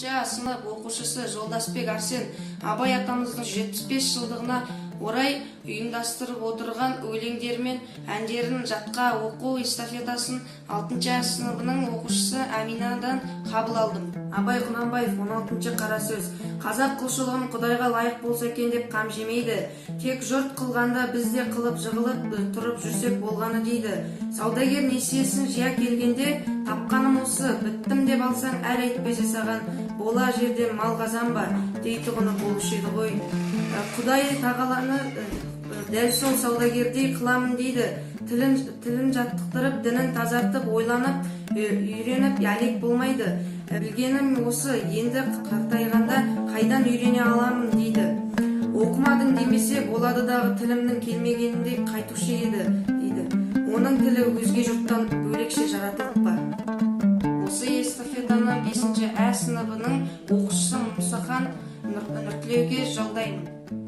6 А сынып оқушысы Жолдасбек Арсен Абай атамыздың 75 жылдығына орай ұйымдастырып отырған өлеңдері мен әндерін жатқа оқу эстафетасын 6 А сыныбының оқушысы Әминадан қабыл алдым. Абай Құнанбаев, 16 қара сөз. Қазақ құлшылығын Құдайға лайық болса екен деп қам жемейді. Тек жұрт қылғанда біз де қылып, жығылып тұрып жүрсек болғаны дейді. Саудагер несиесін жия келгенде, тапқаным осы, біттім деп алсаң, әлі әйтпесе саған бола жерде мал қазан ба дейтұғыны болушы еді ғой. Құдай тағаланы дәл сол саудагердей қыламын дейді. Тілін жаттықтырып, дінін тазартып, ойланып, үйреніп әлек болмайды. Білгенім осы, енді қартайғанда қайдан үйрене аламын дейді. Оқымадың демесе болады дағы, тілімнің келмегенінде қайтушы еді дейді. Оның тілі өзге жұрттан бөлекше жаратылып па? Осы эстафетаны 5 Ә сыныбының оқушысы Мұсахан Нұртілеуге жолдаймын.